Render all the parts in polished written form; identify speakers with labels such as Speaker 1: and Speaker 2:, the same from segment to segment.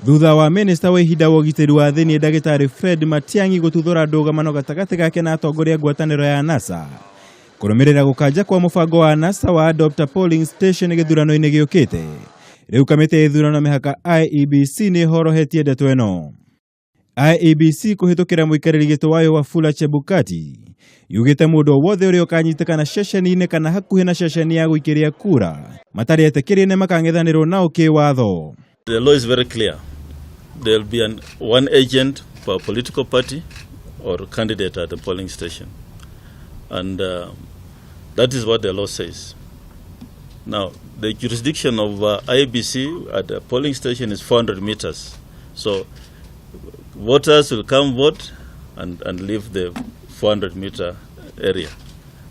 Speaker 1: Thutha wa minista wa ihinda wa ũgitĩri wa thĩinĩ ndagĩtarĩ Fred Matiang'i gũtuthũra ndũgamano gatagatĩ gake na atongoria a ngwatanĩro ya NASA kũrũmĩrĩra gũkanja kwa mũbango wa NASA wa Adopt a Polling Station gĩthurano-inĩ gĩũkĩte, rĩu kamĩtĩ ya ithurano mĩhaka IEBC nĩ ĩhorohetie ndeto ĩno. IEBC kũhĩtũkĩra mũikarĩri gĩtĩ wayo Wafula Chebukati yugĩte mũndũ o wothe ũrĩa ũkanyitĩkana ceceni-inĩ kana hakuhĩ na ceceni ya gũikĩria kura matarĩ etĩkĩrie nĩ makang'ethanĩrwo nao kĩwatho.
Speaker 2: The law is very clear. There will be one agent per political party or candidate at the polling station. And that is what the law says. Now, the jurisdiction of IEBC at the polling station is 400 meters. So voters will come vote and leave the 400 meter area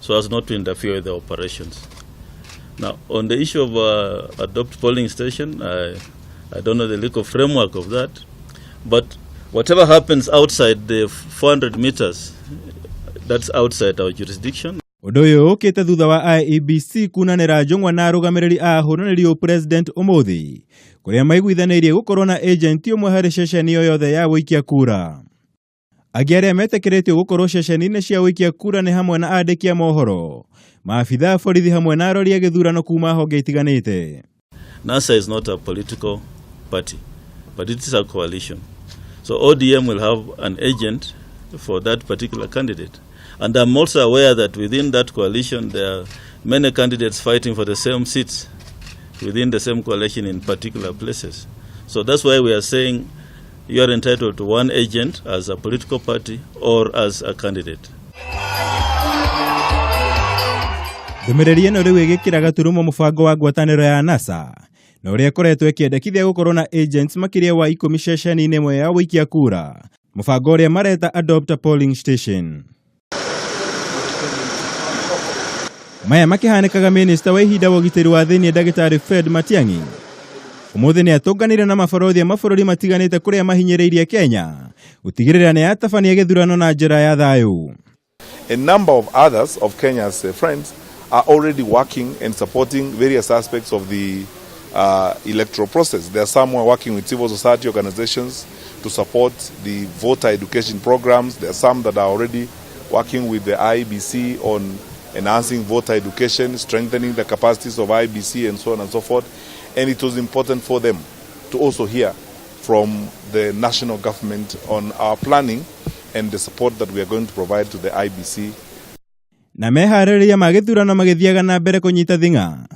Speaker 2: so as not to interfere with the operations. Now, on the issue of adopt polling station, I don't know the legal framework of that, but whatever happens outside the 400 meters, that's outside our jurisdiction.
Speaker 1: Ũndũ ũyũ ũkĩte thutha wa IEBC kunanĩra njũng'wa na arũgamĩrĩri a ahũranĩri ũpresident ũmũthĩ kũrĩa maiguithanĩirie gũkorwo na agent ũmwe harĩ ceceni o yothe ya gũikia kura. Angĩ arĩa metĩkĩrĩtio gũkorwo ceceni-inĩ cia gũikia kura nĩ hamwe na andĩki a mohoro, maabitha a borithi hamwe na arori a gĩthurano kuma honge itiganĩte.
Speaker 2: NASA is not a political party, but it is a coalition. So ODM will have an agent for that particular candidate. And I'm also aware that within that coalition, there are many candidates fighting for the same seats within the same coalition in particular places. So that's why we are saying you are entitled to one agent as a political party or as a candidate.
Speaker 1: Ndũmĩrĩri ĩno rĩu ĩgĩkĩra gaturumo mũbango wa ngwatanĩro ya NASA na ũrĩa ĩkoretwo ĩkĩendekithia gũkorwo na agents makĩria wa 10 ceceni-inĩ ĩmwe ya gũikia kura, mũbango ũrĩa mareta Adopt a Polling Station. Maya makĩhanĩkaga minista wa ihinda wa ũgitĩri wa thĩinĩ ndagĩtarĩ Fred Matiang'i ũmũthĩ nĩ atũnganire na mabarũthi a mabũrũri matiganĩte kũrĩa mahinyĩrĩirie Kenya gũtigĩrĩra nĩ yatabania gĩthurano na njĩra ya thayũ.
Speaker 3: A number of others of Kenya's friends are already working and supporting various aspects of the electoral process. There are some who are working with civil society organizations to support the voter education programs. There are some that are already working with the IEBC on enhancing voter education, strengthening the capacities of IEBC, and so on and so forth. And it was important for them to also hear from the national government on our planning and the support that we are going to provide to the IEBC.
Speaker 1: Na meharĩrĩria ma gĩthurano magĩthiaga na mbere kũnyita thing'a,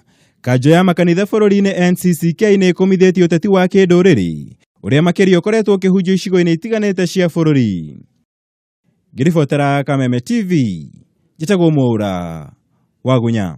Speaker 1: kanjũ ya makanitha bũrũri-inĩ NCCK nĩ ĩkũmithĩtie ũteti wa kĩndũrĩrĩ ũrĩa makĩria ũkoretwo ũkĩhunjio icigo-inĩ itiganĩte cia bũrũri. Ngĩribotera Kameme TV, njĩtagwo Mwaura Wagunya.